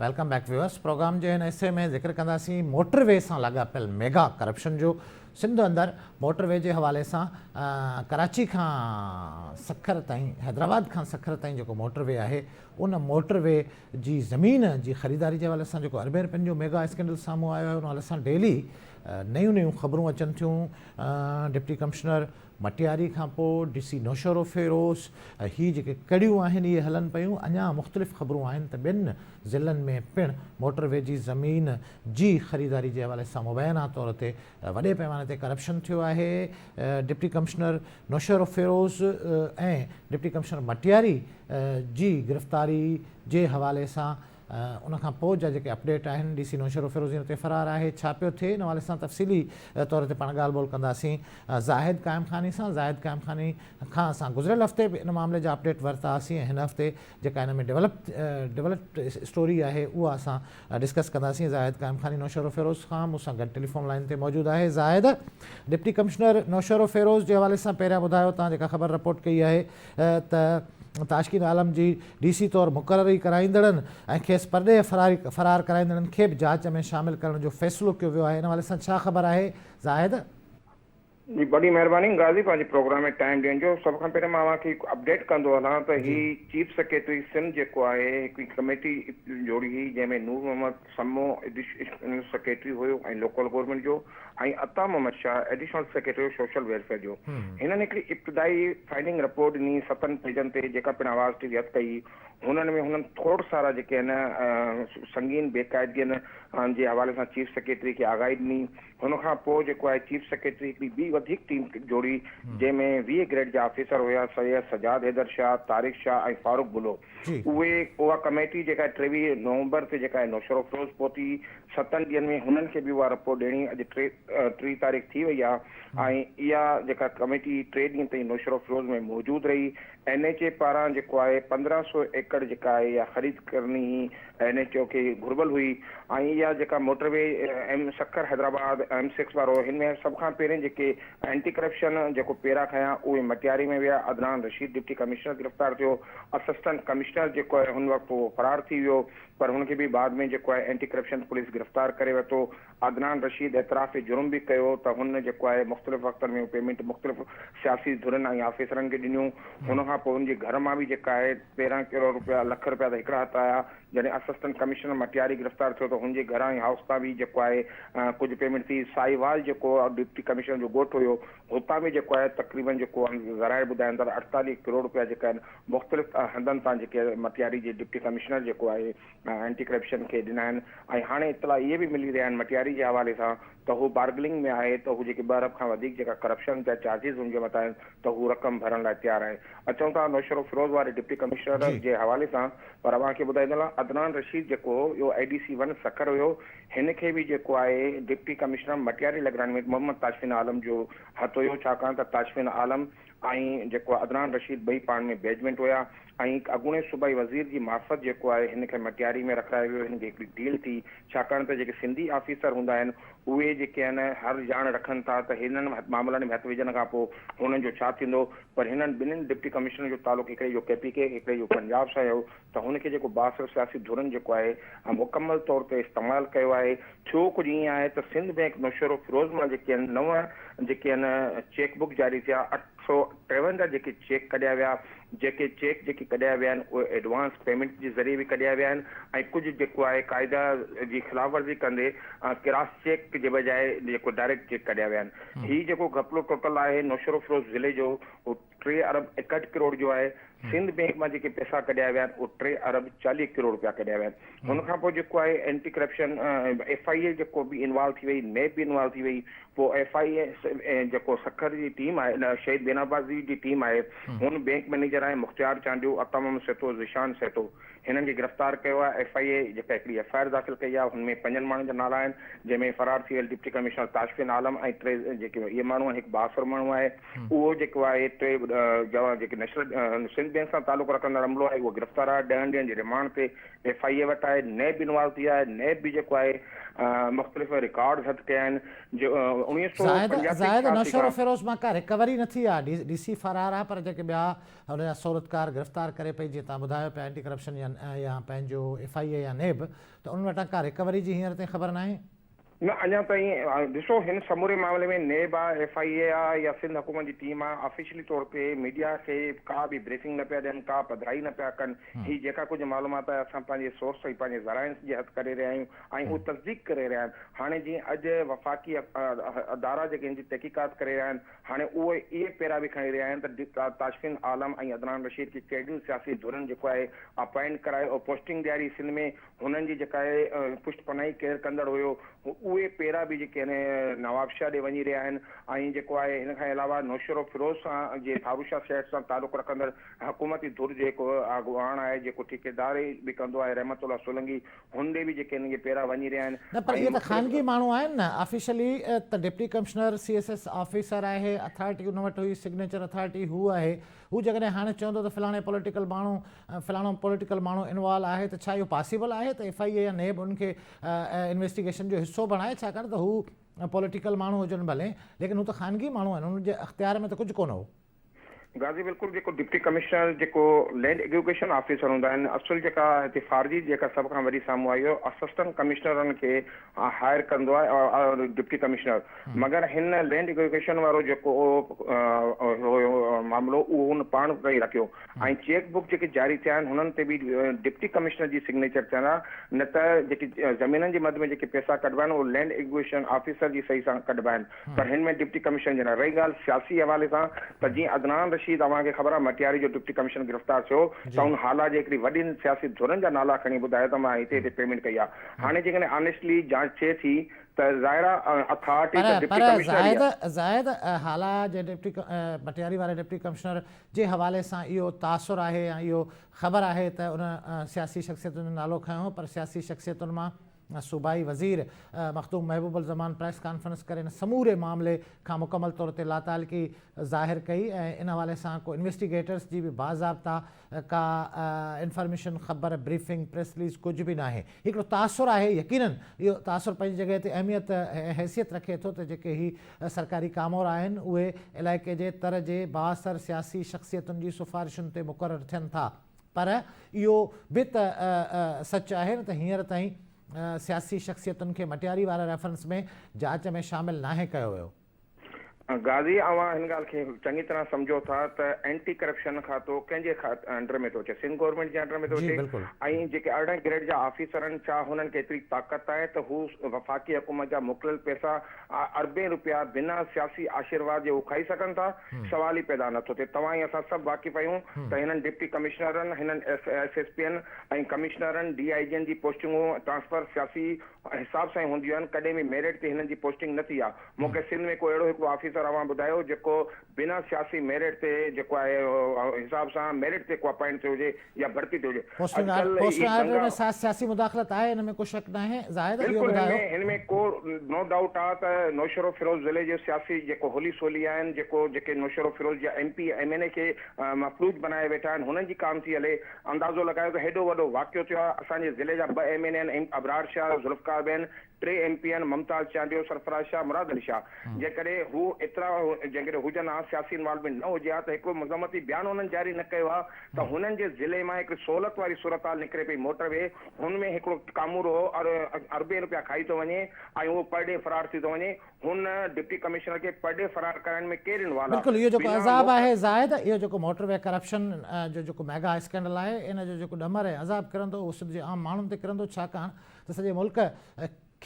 Welcome back viewers programme جي هن حصي ۾ ذڪر ڪنداسين موٽر وي سان لاڳاپيل ميگا ڪرپشن جو. سنڌ اندر موٽر وي جي حوالي سان ڪراچي کان سکر تائين حيدرآباد کان سکر تائين جيڪو موٽر وي آهي ان موٽر وي جي زمين جي خريداري جي حوالي سان جيڪو اربين رپين جو ميگا اسڪينڊل سامهون آيو آهي ان حوالي سان ڊيلي نيون نيون خبرون اچن ٿيون. ڊپٽي ڪمشنر مٽياري کان پوء ڊي سي نوشهروفيروز هي جيڪي ڪڙيون آهن اهي هلن پيون اڃا مختلف خبرون آهن ته ٻين ضلعن ۾ پڻ موٽر وي جي زمين جي خريداري جي حوالي سان مبينا طور تي وڏي پئماني تي ڪرپشن ٿيو آهي deputy commissioner Naushahro Feroze ۽ deputy commissioner Matiari جي گرفتاري جي حوالي سان ان کان پوء جا جيڪي اپڊيٽ آهن ڊي سي نوشهروفيروز هن تي فرار آهي ڇا پيو ٿئي ان حوالي سان تفصيلي طور تي پاڻ ڳالهه ٻولهه ڪنداسين زاهد قائم خاني سان زاهد قائم خاني کان اسان گذريل هفتي به ان معاملي جا اپڊيٽ ورتا هئاسين ۽ هن هفتي جيڪا ان ۾ ڊيولپ ڊيولپڊ اسٽوري آهي اها اسان ڊسڪس ڪنداسين زاهد قائم خاني نوشهروفيروز کان مون سان گڏ ٽيليفون لائين تي موجود آهي زاهد ڊپٽي ڪمشنر نوشهروفيروز جي حوالي سان پهريان ٻڌايو تان جيڪا خبر رپورٽ ڪئي آهي ته تاشقين عالم جي ڊي سي طور مقرري ڪرائيندڙن ۽ کيس پرڏيهه فرار ڪرائيندڙن کي به جاچ ۾ شامل ڪرڻ جو فيصلو ڪيو ويو آهي ان حوالي سان ڇا خبر آهي زاهد؟ جي وڏي مهرباني غازي پنهنجي پروگرام ۾ ٽائيم ڏيڻ جو سڀ کان پهريان مان اوهان کي هڪ اپڊيٽ ڪندو هلان ته هي چيف سيڪريٽري سنڌ جيڪو آهي هڪڙي ڪميٽي جوڙي هئي جنهن ۾ نور محمد سمو ايڊيشنل سيڪريٽري هيو ۽ لوڪل گورنمينٽ جو ۽ Ata Muhammad Shah additional secretary هيو سوشل ويلفيئر جو. هنن هڪڙي ابتدائي فائنڊنگ رپورٽ ڏني ستن پيجن تي جيڪا پڻ آواز ٽي وي هٿ ڪئي. هنن ۾ هنن کوڙ سارا جيڪي آهن سنگين بيقاعدگين جي حوالي سان چيف سيڪريٽري کي آگاهي ڏني. هن کان پوء جيڪو آهي چيف سيڪريٽري هڪڙي ٻي وڌيڪ ٽيم جوڙي جنهن ۾ 20 گريڊ جا آفيسر هيا سيد سجاد حيدر شاهه، طارق شاهه ۽ فاروق بلو. اهي اها ڪميٽي جيڪا 23 نومبر تي جيڪا نوشهروفيروز پهتي ستن ڏينهن ۾ هنن کي به اها رپورٽ ڏيڻي اڄ 30 تاريخ ٿي وئي آهي ۽ اها جيڪا ڪميٽي ٽي ڏينهن تائين نوشهروفيروز ۾ موجود رهي اين ايڇ اي پاران جيڪو آهي 1500 ايڪڙ جيڪا آهي اها خريد ڪرڻي هئي اين ايڇ او کي گهربل هئي ۽ اها جيڪا motorway M Sukkur Hyderabad M six وارو هن ۾ سڀ کان پهرين جيڪي اينٽي ڪرپشن جيڪو پيرا کنيا اهي مٽياري ۾ ويا، عدنان رشيد ڊپٽي ڪمشنر گرفتار ٿيو، اسسٽنٽ ڪمشنر جيڪو آهي هن وقت اهو فرار ٿي ويو پر هن کي به بعد ۾ جيڪو آهي اينٽي ڪرپشن پوليس گرفتار ڪري ورتو، عدنان رشيد اعتراف جرم به ڪيو ته هن جيڪو آهي مختلف وقتن ۾ پيمينٽ مختلف سياسي ڌرين ۽ آفيسرن کي ڏنيون، هن کان پوء هن جي گهر مان به جيڪا آهي 13 ڪروڙ رپيا لک رپيا ته هڪڙا هٿ آيا، جڏهن اسسٽنٽ ڪمشنر مٽياري گرفتار ٿيو ته هن جي گهر ۽ هائوس تان به جيڪو آهي ڪجهه پيمينٽ ٿي. ساهيوال جيڪو ڊپٽي ڪمشنر جو ڳوٺ هيو هتان به جيڪو آهي تقريبن جيڪو ذرائع ٻڌائين ٿا ته 48 ڪروڙ رپيا جيڪا آهن مختلف هنڌن تان جيڪي مٽياري جي ڊپٽي ڪمشنر جيڪو آهي اينٽي ڪرپشن کي ڏنا آهن ۽ هاڻي اطلاع اهي به ملي رهيا آهن مٽياري جي حوالي سان ته هو بارگلنگ ۾ آهي ته هو جيڪي ٻه ارب کان وڌيڪ جيڪا ڪرپشن جا چارجز هن جي مٿان آهن ته هو رقم ڀرڻ لاء تيار آهي. اچون ٿا نوشهروفيروز واري ڊپٽي ڪمشنر جي حوالي سان پر اوهان کي ٻڌائيندو هلان عدنان رشيد جيڪو هو اهو اي ڊي سي ون سکر هيو هن کي به جيڪو آهي ڊپٽي ڪمشنر مٽياري لڳرائڻ ۾ محمد تاشفين عالم جو هٿ هيو ڇاڪاڻ ته تاشفين عالم ۽ جيڪو عدنان رشيد ٻئي پاڻ ۾ بيجمينٽ هيا ۽ اڳوڻي صوبائي وزير جي معرفت جيڪو آهي هن کي مٽياري ۾ رکرايو ويو هن کي هڪڙي ڊيل ٿي ڇاڪاڻ ته جيڪي سنڌي آفيسر هوندا آهن اهي جيڪي آهن هر ڄاڻ رکن ٿا ته هنن معاملن ۾ هٿ وجهڻ کان پوء هنن جو ڇا ٿيندو پر هنن ٻنهين ڊپٽي ڪمشنر جو تعلق هڪڙي جو ڪي پي ڪي هڪڙي جو پنجاب سان هيو ته هن کي جيڪو بااثر سياسي ڌرين جيڪو آهي مڪمل طور تي استعمال ڪيو آهي ٿيو ڪجهه ائين آهي ته سنڌ بئنڪ نوشهروفيروز مان جيڪي آهن نو جيڪي آهن چيڪ بڪ جاري ٿيا 853 جيڪي چيڪ ڪڍيا ويا جيڪي چيڪ جيڪي ڪڍيا ويا آهن اهي ايڊوانس پيمينٽ جي ذريعي به ڪڍيا ويا آهن ۽ ڪجهه جيڪو آهي قاعده جي خلاف ورزي ڪندي ڪراس چيڪ جي بجاء جيڪو ڊائريڪٽ چيڪ ڪڍيا ويا آهن هي جيڪو گهپلو ٽوٽل آهي نوشهروفيروز ضلعي جو اهو ٽي ارب 61 ڪروڙ جو آهي سنڌ بئنڪ مان جيڪي پئسا ڪڍيا ويا آهن اهي ٽي ارب 40 ڪروڙ رپيا ڪڍيا ويا آهن هن کان پوء جيڪو آهي اينٽي ڪرپشن ايف I اي جيڪو به انوالو ٿي وئي نيب به انوالو ٿي وئي پوء ايف I اي جيڪو سکر جي ٽيم آهي نه شهيد بينابازي جي ٽيم آهي هن بئنڪ مئنيجر آهي مختيار چانڊيو عطا محمد سهتو ذيشان سهتو هنن کي گرفتار ڪيو آهي ايف I اي جيڪا هڪڙي ايف I R داخل ڪئي آهي هن ۾ پنجن ماڻهن جا نالا آهن جنهن ۾ فرار ٿي ويل ڊپٽي ڪمشنر تاشفين عالم ۽ ٽي جيڪي اهي ماڻهو آهن هڪ بااثر ماڻهو آهي اهو جيڪو آهي ٽي جوان جيڪي نيشنل سنڌ بئنڪ سان تعلق رکندڙ عملو آهي اهو گرفتار آهي ڏهن ڏينهن جي رمانڊ تي ايف I اي وٽ آهي نيب انوالو ٿي آهي نيب به جيڪو آهي مختلف رڪارڊز هٿ ڪيا آهن جو زاهد 1985 زاهد 86 نوشهرو کان. فيروز مان ڪا رڪوري نه ٿي آ ڊي سي فرار آ پر جيڪي ٻيا هن جا سهولتڪار گرفتار ڪري پئي جيئن توهان ٻڌايو پيا اينٽي ڪرپشن يا پنهنجو ايف I اي يا نيب ته انهن وٽان ڪا رڪوري جي هينئر تائين خبر ناهي. نه اڃا تائين ڏسو هن سموري معاملي ۾ نيب آ، ايف I اي آ يا سنڌ حڪومت جي ٽيم آ آفيشلي طور تي ميڊيا کي ڪا به بريفنگ نه پيا ڏين ڪا پڌرائي نه پيا ڪن هي جيڪا ڪجهه معلومات آهي اسان پنهنجي سورس ۽ پنهنجي ذرائعن جي هٿ ڪري رهيا آهيون ۽ هو تصديق ڪري رهيا آهن هاڻي جيئن اڄ وفاقي ادارا جيڪي هن جي تحقيقات ڪري رهيا آهن هاڻي اهي اهي پيرا به کڻي رهيا آهن ته تاشفين عالم ۽ عدنان رشيد کي ڪهڙين سياسي ڌرين جيڪو آهي اپائنٽ ڪرائي ۽ پوسٽنگ ڏياري سنڌ ۾ هنن جي جيڪا آهي پشت پناهي ڪير ڪندڙ هيو اهي پيرا به جيڪي آهن نوابشاهه ڏي وڃي رهيا آهن ۽ جيڪو آهي هن کان علاوه نوشهروفيروز سان جي ٺاروشاه شهر سان تعلق رکندڙ حڪومتي ڌر جو هڪ اڳواڻ آهي جيڪو ٺيڪيداري به ڪندو آهي رحمت الله سولنگي هن ڏي به جيڪي آهن اهي پيرا وڃي رهيا آهن نه پر ۽ اهي ته مختلف. خانگي ماڻهو آهن نه آفيشلي ته deputy commissioner C S S officer آهي اٿارٽي ان وٽ هئي سگنيچر اٿارٽي هو آهي هو جيڪڏهن هاڻي چوندو ته فلاڻي پوليٽيڪل ماڻهو فلاڻو پوليٽيڪل ماڻهو انوالو آهي ته ڇا اهو پاسيبل آهي ته ايف I اي يا نيب ان کي انويسٽيگيشن جو حصو بڻائي ڇاڪاڻ ته هو پوليٽيڪل ماڻهو هجن ڀلي ليڪن هو ته خانگي ماڻهو آهن انهن جي اختيار ۾ ته ڪجهه ڪونه هو. غازي بلڪل جيڪو ڊپٽي ڪمشنر جيڪو لينڊ ايگوڪيشن آفيسر هوندا آهن اصل جيڪا هتي فارجي جيڪا سڀ کان وڏي سامهون آئي اهو اسسٽنٽ ڪمشنرن کي هائر ڪندو آهي ڊپٽي ڪمشنر مگر هن لينڊ ايگوڪيشن وارو جيڪو هيو معاملو اهو هن پاڻ پئي رکيو ۽ چيڪ بڪ جيڪي جاري ٿيا آهن هنن تي به ڊپٽي ڪمشنر جي سگنيچر ٿيل آهي نه ته جيڪي زمينن جي مد ۾ جيڪي پئسا ڪڍبا آهن اهي لينڊ ايگوڪيشن آفيسر جي صحيح سان ڪڍبا آهن پر هن ۾ ڊپٽي ڪمشنر جي نه رهي ڳالهه سياسي حوالي سان ته جيئن عدنان رشيد اوهان کي خبر آهي مٽياري جو ڊپٽي ڪمشنر گرفتار ٿيو ته ان هالا جي هڪڙي وڏين سياسي ڌرين جا نالا کڻي ٻڌايو ته مان هتي هتي پيمينٽ ڪئي آهي هاڻي جيڪڏهن آنيسٽلي جاچ ٿئي ٿي ته ظاهر آ اٿارٽي ته پر ڊپٽي پر ڪمشنر ئي زاهد آ. زاهد هالا جي ڊپٽي مٽياري واري ڊپٽي ڪمشنر جي حوالي سان اهو تاثر آهي يا اهو خبر آهي ته ان سياسي شخصيتن جو نالو کنيو پر سياسي شخصيتن مان صوبائي وزير مخدوم محبوب الزمان پريس ڪانفرنس ڪري ان سموري معاملي کان مڪمل طور تي لاتعلقي ظاهر ڪئي ۽ ان حوالي سان ڪو انويسٽيگيٽرس جي به باضابطا ڪا انفارميشن، خبر، بريفنگ، پريس رليز ڪجهه به ناهي. هي هڪڙو تاثر آهي، يقينن اهو تاثر پنهنجي جڳهه تي اهميت ۽ حيثيت رکي ٿو ته جيڪي هي سرڪاري ڪامورا آهن اهي علائقي جي تر جي بااثر سياسي شخصيتن جي سفارشن تي مقرر ٿين ٿا پر اهو به ته سچ آهي نه ته هينئر تائين سياسي شخصيتن کي مٽياري واري ريفرنس ۾ جاچ ۾ شامل ناهي ڪيو ويو. غازي اوهان هن ڳالهه کي چڱي طرح سمجهو ٿا ته اينٽي ڪرپشن کاتو ڪنهن جي انڊر ۾ ٿو اچي سنڌ گورنمينٽ جي انڊر ۾ ٿو جي اچي بلڪل. ۽ جيڪي 18 گريڊ جا آفيسر آهن ڇا هنن کي ايتري طاقت آهي ته هو وفاقي حڪومت جا موڪليل پئسا اربين روپيا بنا سياسي آشيرواد جي هو کائي سگهن ٿا سوال ئي پيدا نٿو ٿئي توهان ۽ اسان سڀ واقف آهيون ته هنن ڊپٽي ڪمشنرن هنن ايس ايس پين ۽ ڪمشنرن ڊي I جين جي پوسٽنگون ٽرانسفر سياسي حساب سان ئي هونديون آهن ڪڏهن به ميرٽ تي هنن جي پوسٽنگ نه ٿي آهي مون کي سنڌ ۾ ڪو اهڙو هڪڙو آفيسر اوهان ٻڌايو جيڪو بنا سياسي ميرٽ تي جيڪو آهي حساب سان ميرٽ تي ڪو اپائنٽ ٿيو هجي يا ڀرتي ٿيو هجي پوسٽنگ اڄڪلهه پوسٽنگ هي آرڊر دنگا ۾ سياسي مداخلت آهي ان ۾ ڪو شڪ ناهي زاهد اهو بلڪل هن ٻڌايو ۾ هن ۾ ڪو نو ڊائوٽ آ ته نوشهروفيروز ضلعي جو سياسي جيڪو هولي سولي آهن جيڪو جيڪي نوشهروفيروز جا ايم پي ايم اين اي کي مفلوج بنائي ويٺا آهن هنن جي ڪام ٿي هلي اندازو لڳايو ته هيڏو وڏو واقعو ٿيو آهي، اسان جي ضلعي جا ٻه ايم اين اي آهن، ابرار شاهه، ذوالفقار به آهن، ٽي ايم پي آهن، ممتاز چانڊيو، سرفراز شاهه، مراد علي شاهه، جيڪڏهن هو ايترا جيڪڏهن هجن ها، سياسي انوالومينٽ نه هجي ها ته هڪڙو مذمتي بيان هنن جاري نه ڪيو ها ته هنن جي ضلعي مان هڪڙي سهولت واري صورتحال نڪري پئي موٽر وي هن ۾ هڪڙو ڪامورو اربين روپيا کائي ٿو وڃي ۽ اهو پرڏيهه فرار ٿي ٿو وڃي. هن ڊپٽي ڪمشنر کي پرڏيهه فرار ڪرائڻ ۾ ڪير انوالو بلڪل اهو جيڪو بنا عذاب موڪل. آهي زاهد اهو جيڪو موٽر وي ڪرپشن جو جيڪو ميگا اسڪينڊل آهي ان جو جيڪو ڏمر ۽ عذاب ڪرندو اهو سنڌ جي عام ماڻهن تي ڪرندو ڇاڪاڻ ته سڄي ملڪ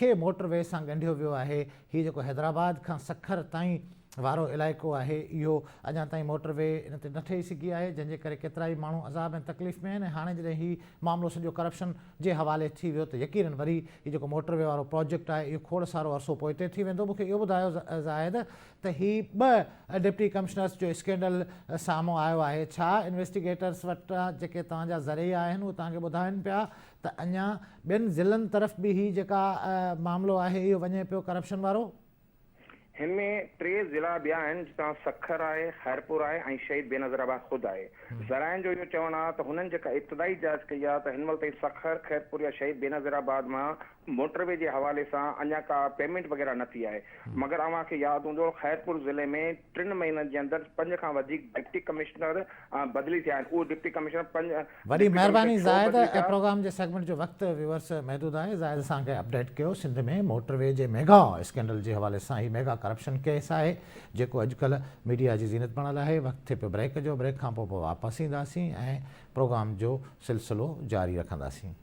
کي موٽر وي سان ڳنڍيو ويو آهي هي جيڪو حيدرآباد کان سکر تائين وارو علائقو آهي اهو اڃا تائين موٽر وي ان تي نه ٺهي سگهي آهي جنهن جي ڪري ڪيترائي ماڻهو عذاب ۽ تڪليف ۾ آهن ۽ هاڻي جڏهن هي معاملو سڄو ڪرپشن جي حوالي ٿي ويو ته يقينن وري هي جيڪو موٽر وي وارو پراجيڪٽ آهي اهو کوڙ سارو عرصو پوئتي ٿي ويندو. مون کي اهو ٻڌايو زاهد ته هي ٻه ڊپٽي ڪمشنرز جو اسڪينڊل سامهون آيو آهي ڇا انويسٽيگيٽرز وٽ جيڪي توهان جا ذريعا آهن اهي توهان کي ٻڌائين پيا ته اڃا ٻين ضلعن طرف به هي جيڪا معاملو آهي اهو وڃي پيو ڪرپشن وارو؟ هن ۾ ٽي ضلعا ٻيا آهن جتان سکر آهي، خيرپور آهي ۽ شهيد بينظير آباد خود آهي. ذرائعن جو اهو چوڻ آهي ته هنن جيڪا ابتدائي جاچ ڪئي آهي ته هن مهل تائين سکر، خيرپور يا شهيد بينظير آباد مان موٽر وي جي حوالي سان اڃا ڪا پيمينٽ وغيره نه ٿي آهي مگر اوهان کي ياد هوندو خيرپور ضلعي ۾ ٽن مهينن جي اندر پنج کان وڌيڪ ڊپٽي ڪمشنر بدلي ٿيا آهن اهو ڊپٽي ڪمشنر پنج وڏي ڊپٽي ڪمشنر مهرباني ڇو زاهد بدلي ٿيا؟ پروگرام جي سيگمينٽ جو وقت ويورس محدود آهي زاهد اسان کي اپڊيٽ ڪيو سنڌ ۾ موٽر وي جي ميگا اسڪينڊل جي حوالي سان هي ميگا ڪرپشن ڪيس آهي جيڪو اڄڪلهه ميڊيا جي زينت بڻيل آهي وقت ٿئي پيو بريڪ جو بريڪ کان پوء واپس اينداسين ۽ پروگرام جو سلسلو جاري رکنداسين.